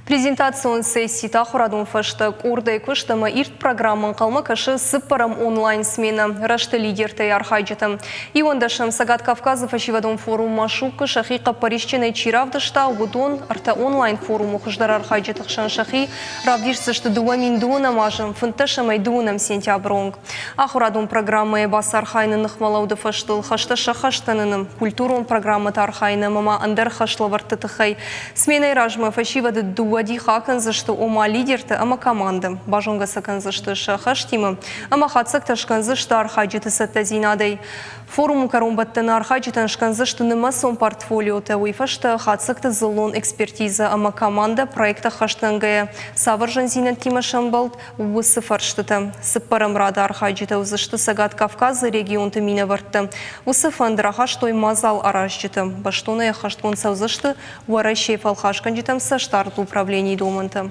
Презентацион сесситы ахуырадон фӕстӕ къордӕй куыст ӕмӕ ирд программӕ ӕнхъӕлмӕ кӕсы цыппӕрӕм онлайн-сменӕ Рӕзты лидертӕй архайджытӕм. Иуӕндӕсӕм Цӕгат Кавказы фӕсивӕдон форум Машук-ы сӕхи хъӕппӕрисджынӕй чи равдыста, уыдон ӕртӕ онлайн-форумы хуыздӕр архайджыты хсӕн сӕхи равдисдзысты 2012 азы 15 дыууынӕм сентябры онг. Ахуырадон программӕйы бацархайыны ныхмӕлӕуды фӕстыл хӕстӕ сӕххӕст кӕныны, культурон программӕты архайыны ӕмӕ ма ӕндӕр хӕслӕвӕрдты тыххӕй сменӕйы размӕ фӕсивӕды дыууӕ дихы акӕндзысты, ома лидертӕ ӕмӕ командӕ. Базонгӕ сӕ кӕндзысты сӕ хӕстимӕ ӕмӕ хатдзӕгтӕ скӕндзысты архайджыты цӕттӕдзинадӕй. Форумы кӕронбӕттӕны архайджытӕн скӕндзысты нымӕцон портфолиотӕ, уый фӕстӕ хатдзӕгты дзыллон экспертизӕ ӕмӕ командӕ проект ӕххӕстгӕнгӕйӕ цавӕр зындзинӕдтимӕ сӕмбӕлд, уыцы фӕрстытӕ. Цыппӕрӕм рады архайджытӕ уыдзысты Цӕгат Кавказы регионты минӕвӕрттӕ. Уыцы фӕнд рахастой мадзал аразджытӕ. Бӕстонӕй ӕххӕстгонд цӕудзысты Уӕрӕсейы фӕлхасгӕнджытӕм цӕстдарды управленийы домӕнтӕ.